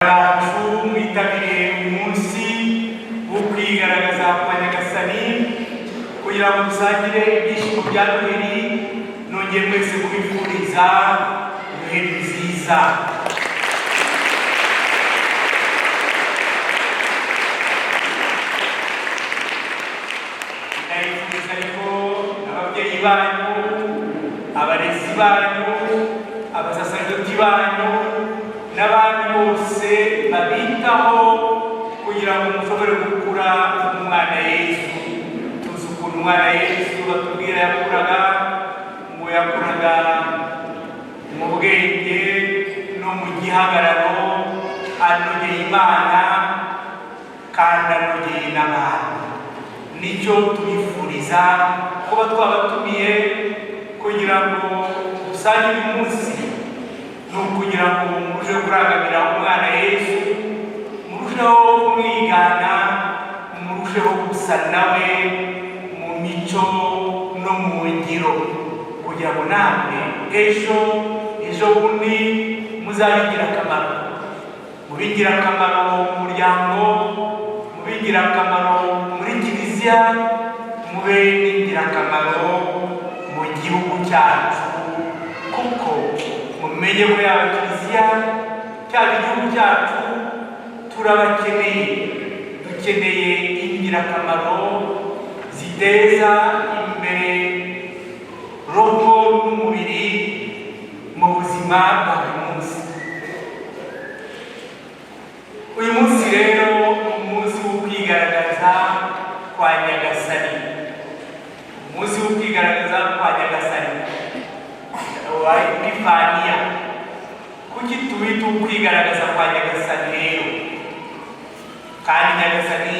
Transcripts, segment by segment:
Bacu mwitabiriye umunsi wo kwigaragaza kwa Nyagasani kugira ngo dusangire ibyishimo bya Noheli, nongeye mwese kubifuriza Noheli nziza. Ndayifuriza ariko ababyeyi banyu, abarezi banyu, abasaserdoti banyu n'abandi bose babitaho kugira ngo mushobore gukura umwana Yesu. Tuzi ukuntu umwana Yesu batubwira yakuraga, ngo yakuraga mu bwenge no mu gihagararo, anogeye Imana kandi anogeye n'abantu. Nicyo tubifuriza kuba twabatumiye kugira ngo dusangire uyu munsi, ni ukugira ngo murusheho kurangamira umwana Yesu, murusheho kumwigana, murusheho gusa nawe mu mico no mu ngiro, kugira ngo namwe ejo ejo bundi muzabe ingirakamaro, mube ingirakamaro mu muryango, mube ingirakamaro muri kiliziya, mube n'ingirakamaro mu gihugu cyacu, kuko mumenye ko yaba kiliziya cyaba igihugu cyacu turabakeneye. Dukeneye ingirakamaro ziteza imbere roho n'umubiri mu buzima bwa buri munsi. Uyu munsi rero ni umunsi wo kwigaragaza kwa Nyagasani, umunsi wo kwigaragaza kwa Nyagasani wa Epifaniya. Kuki tuwita ukwigaragaza kwa Nyagasani rero, kandi Nyagasani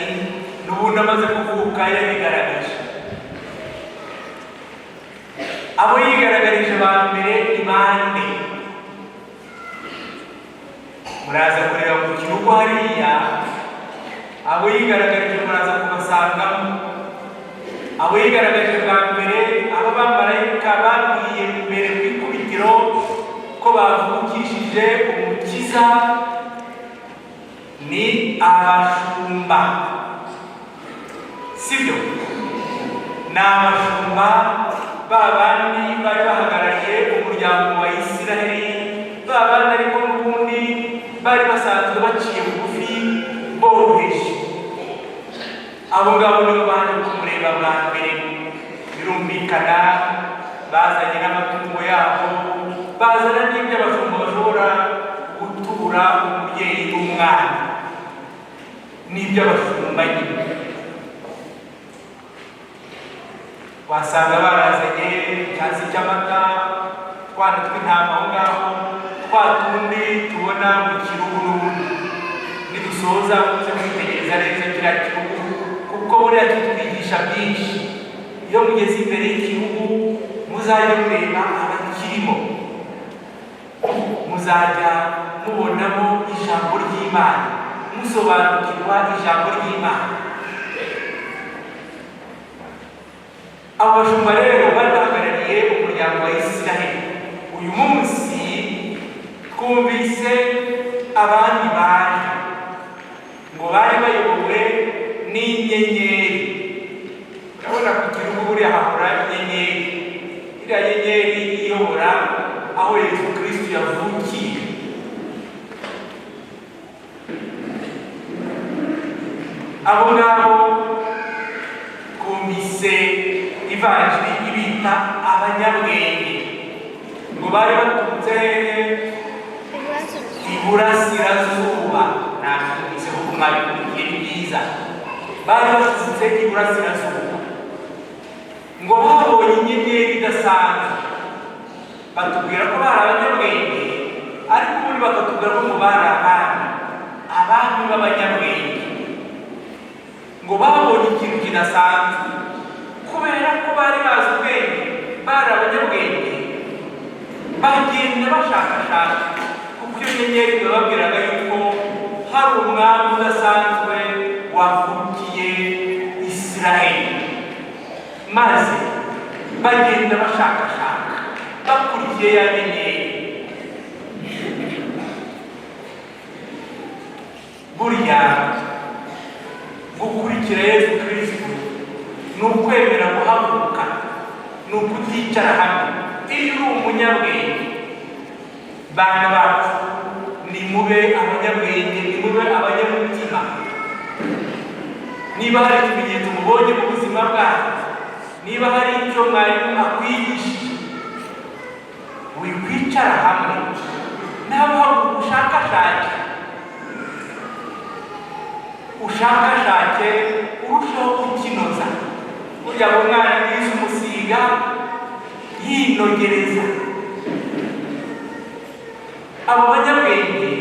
n'ubundi amaze kuvuka yarigaragaje? Abo yigaragarije ba mbere ni bande? Muraza kureba ku kirugo hariya, abo yigaragarije muraza kubasangamo. Abo yigaragarije bwa mbere, abo bamarayika babwiye mbere ku ikubitiro ko bavukishije Umukiza, ni abashumba, sibyo? Ni abashumba, ba bandi bari bahagarariye umuryango wa Isiraheli, ba bandi ariko n'ubundi bari basanzwe baciye bugufi, boroheje. Abo ngabo nibo baje kumureba bwa mbere. Birumvikana, bazanye n'amatungo yabo, bazana n'ibyo abashumba bashobora gutura umubyeyi n'umwana, n'ibyo abashumba nyine. Wasanga barazanye icyansi cy'amata, twana tw'intama aho ngaho, twa tundi tubona mu kirugu. N'ubundi nidusoza muze kwitegereza neza kiriya kirugu, kuko buriya kitwigisha byinshi. Iyo mugeze imbere y'ikirugu, muzajya mureba abakirimo, muzajya mubonamo ijambo ry'Imana, musobanukirwa ijambo ry'Imana. Abo bashumba rero bari bahagarariye umuryango wa Isiraheli. Uyu munsi twumvise abandi baje, ngo bari bayobowe n'inyenyeri. Urabona ku kirugu buriya hahora inyenyeri, iriya nyenyeri iyobora aho Yesu Kristo yavukiye. Abo ngabo twumvise ivanjiri ibita abanyabwenge, ngo bari baturutse hehe? Iburasirazuba. Nabyumvise kuko mwabikurikiye, ni byiza. Bari baturutse iburasirazuba, ngo babonye inyenyeri idasanzwe. Batubwira ko bari abanyabwenge, ariko ubundi bakatubwira ko ngo bari abami, abami b'abanyabwenge. Ngo babonye ikintu kidasanzwe. Kubera ko bari bazi ubwenge, bari abanyabwenge, bagenda bashakashaka, kuko iyo nyenyeri bababwiraga yuko hari umwami udasanzwe wavukiye Isiraheli, maze bagenda bashakashaka bakurikiye ya nyenyeri. Burya gukurikira Yezu Kristu ni ukwemera guhaguruka, ni ukuticara hamwe. Iyo uri umunyabwenge, bana bacu, nimube abanyabwenge, nimube abanyamutima. Niba hari ikimenyetso mubonye mu buzima bwanyu, niba hari icyo mwarimu akwigishije, wikwicara hamwe, nawe haguruka ushakashake, ushakashake urushaho kukinoza. Burya ngo umwana mwiza umusiga yinogereza. Abo banyabwenge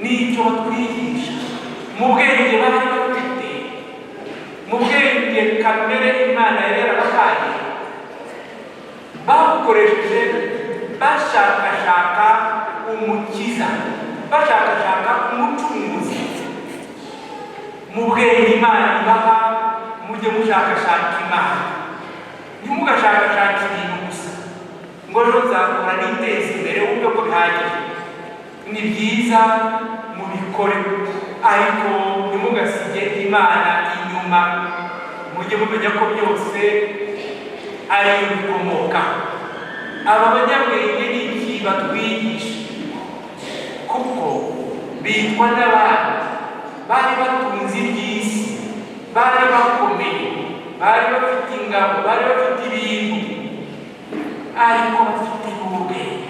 ni icyo batwigisha. Mu bwenge bari bafite, mu bwenge kamere Imana yari yarabahaye, babukoresheje bashakashaka Umukiza, bashakashaka Umucunguzi. Mu bwenge Imana ibaha, mujye mushakashaka Imana, ntimugashakashake ibintu gusa ngo ejo nzakora niteza imbere, wumve ko bihagije. Ni byiza, mubikore, ariko ntimugasige Imana inyuma. Mujye mumenya ko byose ariyo bikomokaho. Aba banyabwenge ni iki batwigisha? Kuko bitwa n'abandi bari batunze iby'isi, bari bakomeye, bari bafite ingabo, bari bafite ibintu, ariko bafite n'ubwenge,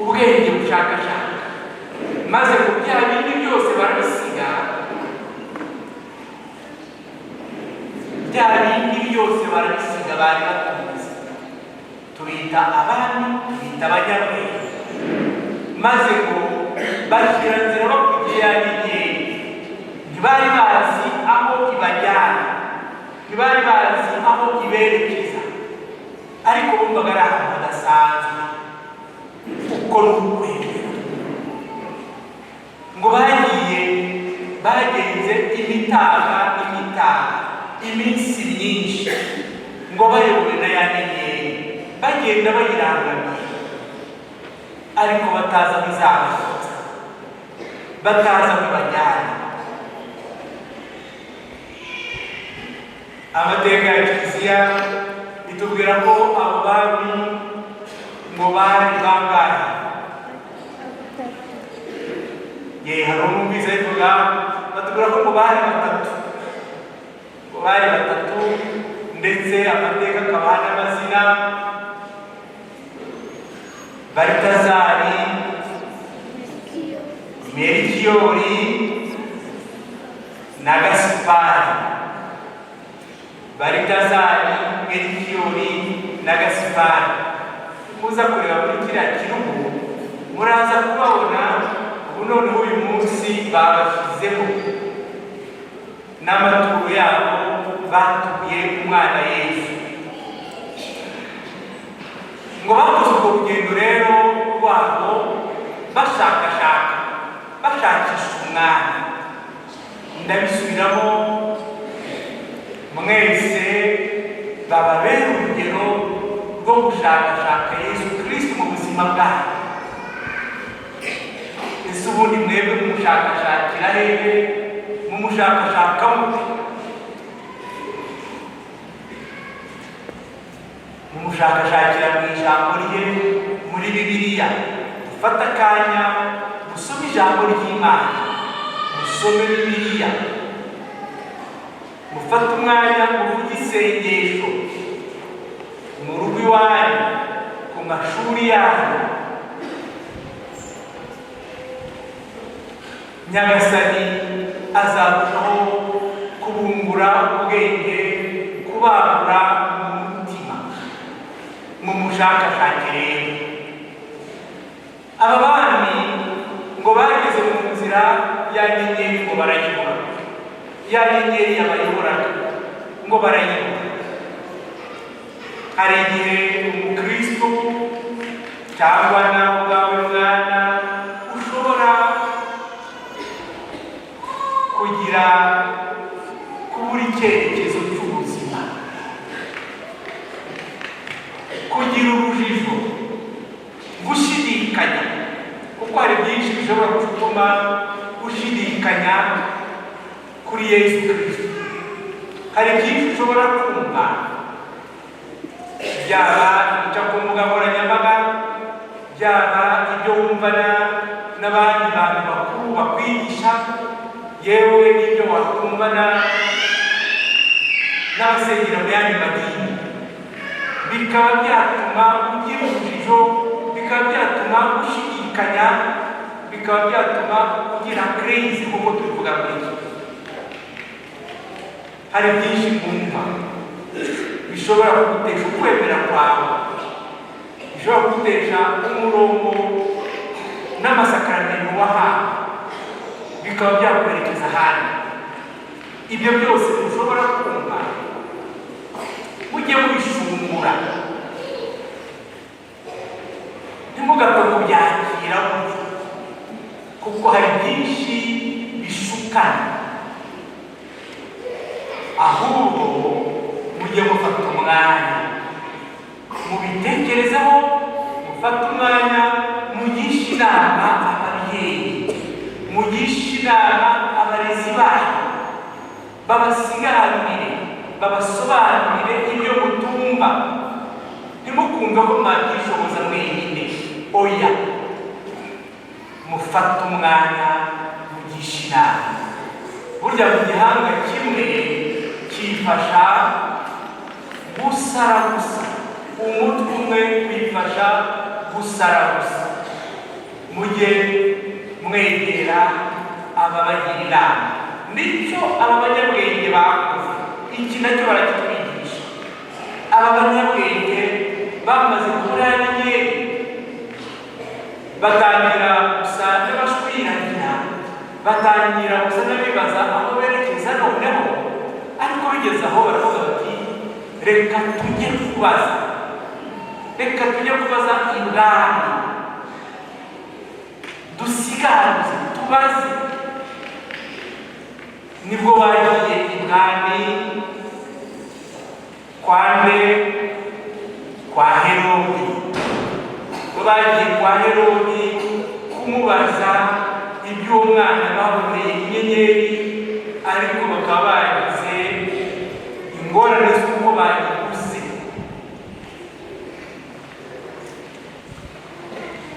ubwenge bushakashaka. Maze ngo bya bindi byose barabisiga, bya bindi byose barabisiga bari batunze. Tubita abami, tubita abanyabwenge. Maze ngo bashyira nzira bakurikiye ya nyenyeri. Ntibari bazi aho ibajyana, ntibari bazi aho iberekeza, ariko bumvaga ari ahantu hadasanzwe. Uko ni ukwemera. Ngo bagiye, bagenze imitaga n'imitaga, iminsi myinshi, ngo bayobowe na ya nyenyeri, bagenda bayirangamiye, ariko batazi aho izabageza, batazi aho ibajyana. Amateka ya Kiliziya itubwira ko abo bami ngo bari bangahe? Ye, hari umwumvise bivuga, batubwira ko ngo bari batatu, ngo bari batatu, ndetse amateka akabaha n'amazina: Baritazari, Merikiyori na Gasipari. Baritazari, Merikiyori na Gasipari. Muza kureba muri kiriya kirugu, muraza kubabona. Ubu noneho uyu munsi babashyizeho n'amaturo yabo batuye umwana Yesu. Ngo bakoze urwo rugendo rero rwabo bashakashaka, bashakisha umwami. Ndabisubiramo, mwese bababera urugero rwo gushakashaka Yesu Kristo mu buzima bwanyu. Ese ubundi mwebwe mumushakashakira hehe? Mumushakashaka mute? Mumushakashakira mu ijambo rye, muri Bibiliya. Dufate akanya musome ijambo ry'Imana, musome Bibiliya, mufate umwanya muvuge isengesho mu rugo iwanyu, ku mashuri yanyu. Nyagasani azarushaho kubungura ubwenge, kubagura mu mutima. Mumushakashake rero. Aba bami ngo bageze mu nzira ya nyenyeri, ngo barayibura. Ya nyenyeri yabayoboraga ngo barayibura. Hari igihe umukristo cyangwa nawe ubwawe mwana ushobora kugira kubura icyerekezo cy'ubuzima, kugira urujijo, gushidikanya, kuko hari byinshi bishobora gutuma ushidikanya. Gushidikanya kuri Yesu Kristo, hari byinshi ushobora kumva, byaba ibica ku mbuga nkoranyambaga, byaba ibyo wumvana n'abandi bantu bakuru bakwigisha, yewe n'ibyo wakumvana n'abasengera mu yandi madini, bikaba byatuma ugira urujijo, bikaba byatuma ushidikanya, bikaba byatuma ugira crise nk'uko tubivuga muri iki. Hari byinshi mwumva bishobora kugutesha ukwemera kwawe, bishobora kugutesha umurongo n'amasakaramentu wahawe, bikaba byakwerekeza ahandi. Ibyo byose ushobora kumva, mujye mubishungura, ntimugapfe kubyakira gutyo, kuko hari byinshi bishukana. Ahubwo mujye mufata umwanya mubitekerezeho, mufate umwanya mugishe inama ababyeyi, mugishe inama abarezi banyu, babasiganire, babasobanurire ibyo mutumva. Ntimukumve ko mwabyishoboza mwenyine. Oya, mufate umwanya mugishe inama. Burya mu gihanga kimwe cyifasha gusara gusa, umutwe umwe wifasha gusara gusa. Mujye mwegera ababagira inama. Nicyo aba banyabwenge bakoze, iki nacyo barakitwigisha. Aba banyabwenge bamaze kubura inyenyeri, batangira gusa n'abashwiragira, batangira gusa n'abibaza aho berekeza. Noneho ariko bigeze aho baravuga bati: "Reka tujye kubaza, reka tujye kubaza ibwami, dusiganuze, tubaze." Nibwo bagiye ibwami kwa nde? Kwa Herodi. Bo bagiye kwa Herodi kumubaza iby'uwo mwana baboneye inyenyeri, ariko bakaba bagize ingorane z'uko bayiguze.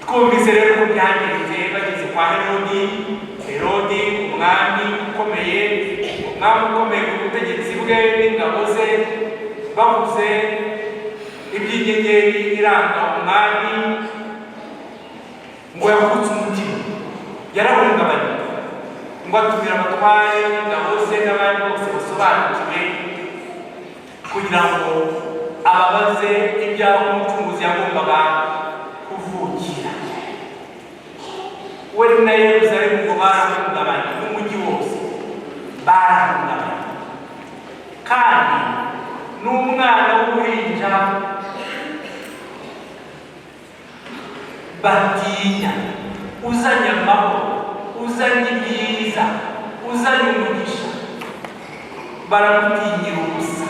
Twumvise rero ko byagenze bageze kwa Herodi. Herodi, umwami ukomeye, umwami ukomeye ku butegetsi bwe n'ingabo ze, bavuze iby'inyenyeri iranga umwami, ngo yakutse umutima, yarahungabanye, ngo atumira abatware n'ingabo ze n'abandi bose basobanukiwe kugira ngo ababaze ibyaho Umucunguzi yagombaga kuvukira. We na Yeruzalemu ngo barahungabanye, n'umujyi wose barahungabanye, kandi n'umwana w'uruhinja batinya, uzanye amahoro, uzanye ibyiza, uzanye umugisha, baramutinyira ubusa.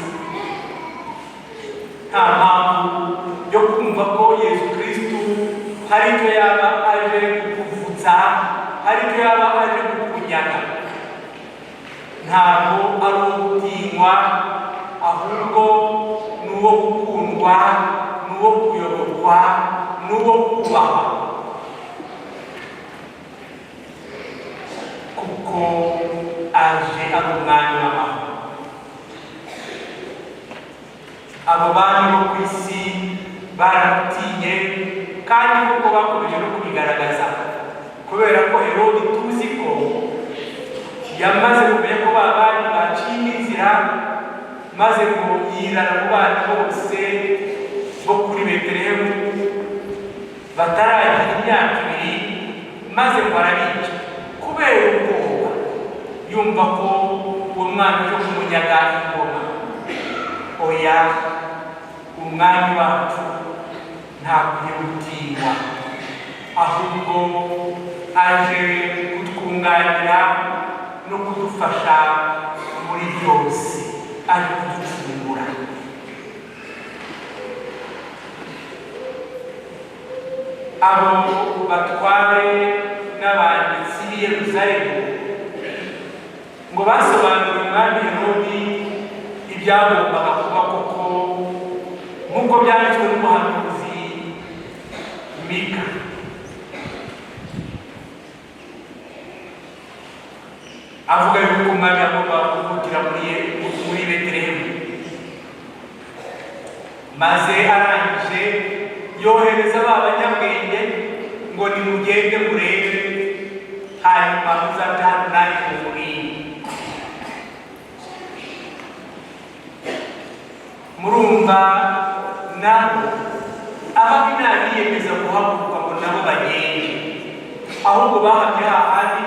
Nta mpamvu yo kumva ko Yesu Kristu hari icyo yaba aje kukuvutsa, hari icyo yaba aje kukunyaga. Ntabwo ari uwo gutinywa, ahubwo ni uwo gukundwa, ni uwo kuyoborwa, ni uwo kubahwa, kuko aje ari umwami w'amahoro. Abo bami bo ku isi baramutinye, kandi koko bakomeje no kubigaragaza, kubera ko Herodi tuzi ko yamaze kumenya ko ba bandi baciye inzira, maze ngo yirara mu bana bose bo kuri Betelehemu bataragira imyaka 2, maze ngo arabica kubera ubwoba, yumva ko uwo mwana uje kumunyaga ingoma. Oya, umwami wacu ntakwiye gutinywa, ahubwo aje kutwunganira no kudufasha muri byose, aje kuducungura. Abo batware n'abanditsi b'i Yeruzalemu Ngo basobanuriye umwami Herodi ibyagombaga kuba koko nk'uko byanditswe n'umuhanuzi Mika. Avuga yuko umwami yagombaga kuvukira muri Betelehemu. Maze arangije yohereza ba banyabwenge ngo: "Nimugende murebe, hanyuma muzabe hano nanjye mubwire." Murumva nabo ababi ntabiyemeza guhaguruka ngo nabo bagende, ahubwo bahamye hahandi,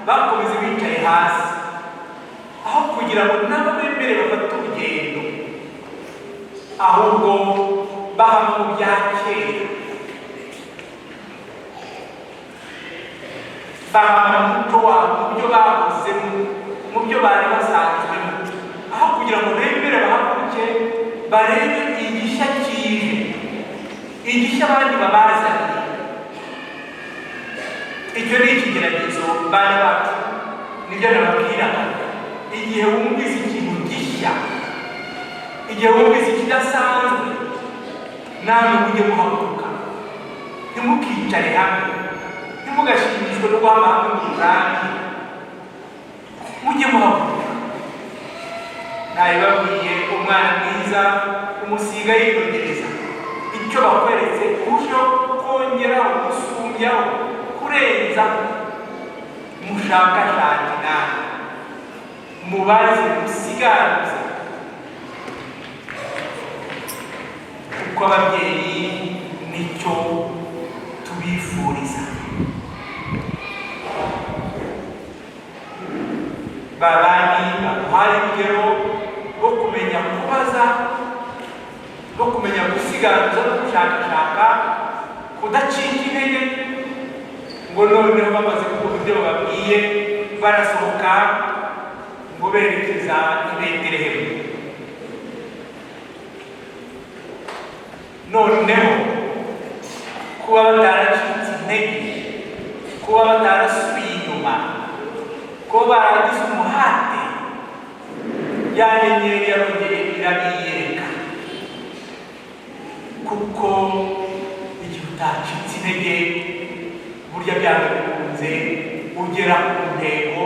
bakomeze bicaye hasi, aho kugira ngo nabo bemere bafate urugendo, ahubwo bahama mu bya kera, bahama mu muco wabo, mu byo bahozemo, mu byo bari basanzwemo, aho kugira ngo bemere bahaguruke barebe igishya kije, igishya abandi babazaniye. Icyo ni ikigeragezo, bana bacu. Nibyo nababwiraga: igihe wumvise ikintu gishya, igihe wumvise ikidasanzwe, namwe mujye muhaguruka, ntimukicare hamwe, ntimugashimishwe no guhama hamwe mu rurambi, mujye muhaguruka. Nabibabwiye, umwana mwiza umusiga yinogereza. Icyo bakweretse urusheho kongeraho, gusumbyaho, kurenzaho. Mushakashake namwe, mubaze, musiganuze, kuko ababyeyi nicyo tubifuriza. Babandi baduhaye urugero rwo kumenya kubaza, rwo kumenya gusiganuza no gushakashaka, kudacika intege, ngo noneho bamaze kubona ibyo bababwiye, barasohoka ngo berekeza i Betelehemu. Noneho kuba bataracitse intege, kuba batarasubiye inyuma, kuba baragize umuhate, ya nyenyeri yarongeye irabiyereka, kuko igihe utacitse intege, burya byanga bikunze ugera ku ntego,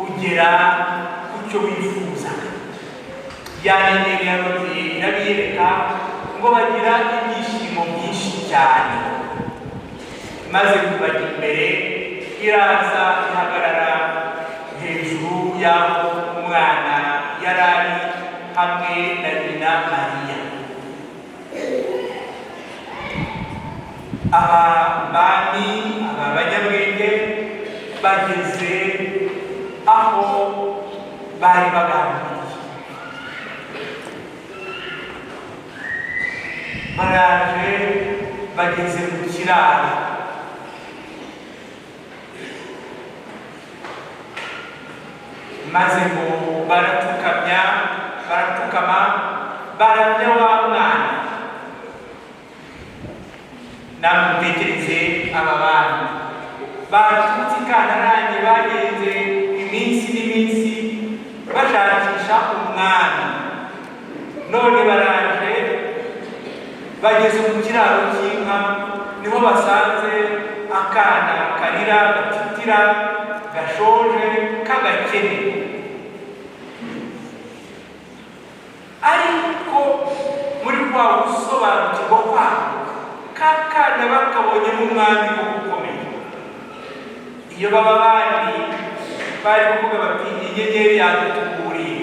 ugera ku cyo wifuzaga. Ya nyenyeri yarongeye irabiyereka, ngo bagira ibyishimo byinshi cyane, maze kubajya imbere iraza ihagarara hejuru y'aho umwana yari ari hamwe na nyina Mariya. Aba bami, aba banyabwenge bageze aho bari bagambiriye, baraje bageze mu kiraro. Maze ngo barapfukamya, barapfukama, baramya wa mwana. Namwe mutekereze aba bantu baturutse i Kantarange, bagenze iminsi n'iminsi bashakisha umwami, none baraje bageze mu kiraro cy'inka, niho basanze akana karira, gatitira, gashonje, k'agakene. Ariko muri kwa gusobanukirwa kwabo, ka kana bakabonyemo umwami ko ukomeye. Iyo baba bandi bari kuvuga bati: "Inyenyeri yadutuburiye,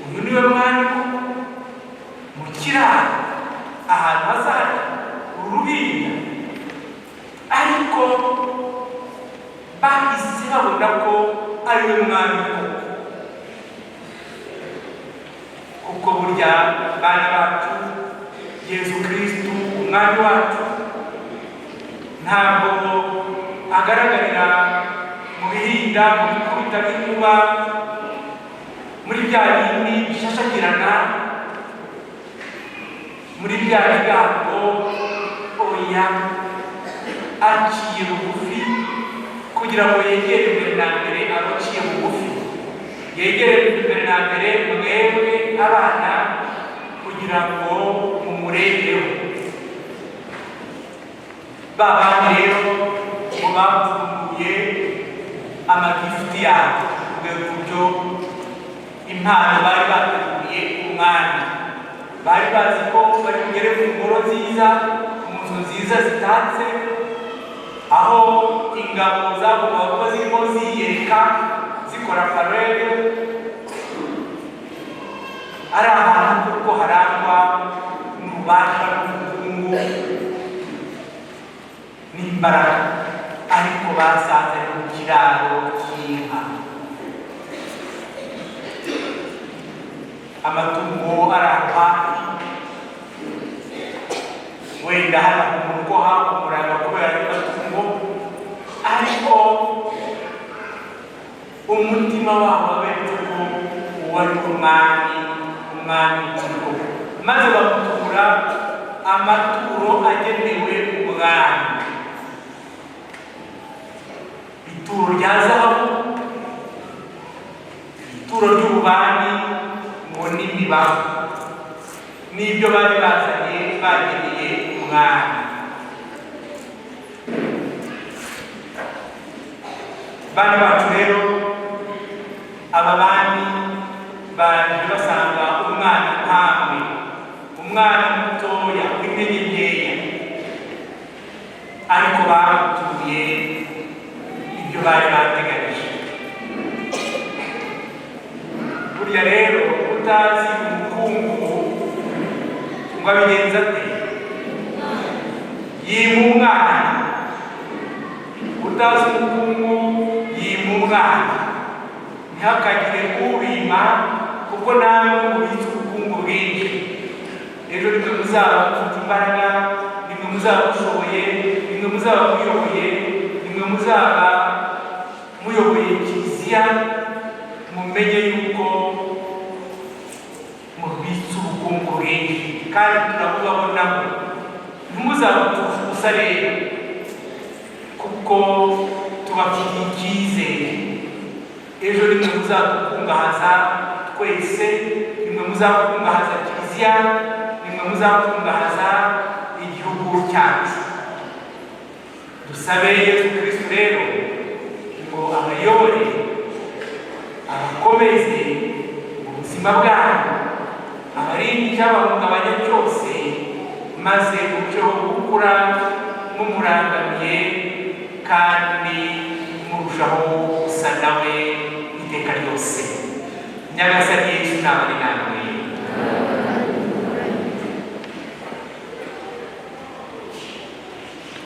uyu niwe mwami koko mu kiraro, ahantu hazaca uruhinja." Ariko bahise babona ko ari we mwami koko, kuko burya, bana bacu, Yezu Kristu umwami wacu ntabwo agaragarira mu bihinda, mu bikubita nk'inkuba, muri bya bindi bishashagirana, muri bya bigango. Oya, aciye bugufi kugira ngo yegere mbere na mbere abaciye bugufi. Yegere mbere na mbere mwebwe abana kugira ngo mumurebeho. Ba bandi rero ngo bapfunduye amagifuti yabo, buryo impano bari bateguye umwami. Bari bazi ko bari bugere mu ngoro nziza, mu nzu nziza zitatse, aho ingabo zagombaga kuba zirimo ziyereka, zikora parade, ari ahantu kuko harangwa n'ububasha n'ubukungu n'imbaraga. Ariko basanze ari mu kiraro cy'inka, amatungo ari aho hafi, wenda hano mu rugo hakumuraga kubera ayo matungo. Ariko umutima wabo waberetse ko uwo ari umwami, umwami koko, maze bamutura amaturo agenewe umwami: ituro rya zahabu, ituro ry'ububani ngo n'imibavu, n'ibyo bari bazanye bageneye umwami. Bana bacu rero, aba bami baje basanga umwana nkamwe, umwana mutoya w'intege nkeya, ariko bamutuye ibyo bari bateganyije. Burya rero utazi umukungu ngo abigenza ate? Yima umwana. Utazi umukungu yima umwana. Ntihakagire ubima, kuko namwe mubitse ubukungu bwinshi. Ejo nimwe muzaba mufite imbaraga, nimwe muzaba mushoboye, nimwe muzaba muyoboye, nimwe muzaba muyoboye kiliziya. Mumenye yuko mubitse ubukungu bwinshi kandi turabubabonamo. Ntimuzabupfushe ubusa rero, kuko tubafitiye icyizere. Ejo nimwe muzadukungahaza twese, nimwe muzakungahaza kiliziya, nimwe muzakungahaza igihugu cyacu. Dusabe Yesu Kristu rero ngo abayobore, abakomeze ubuzima bwanyu, abarinde icyabahungabanya cyose, maze murusheho gukura mumurangamiye kandi murushaho gusa nawe iteka ryose. Nyagasani Yesu nabane namwe.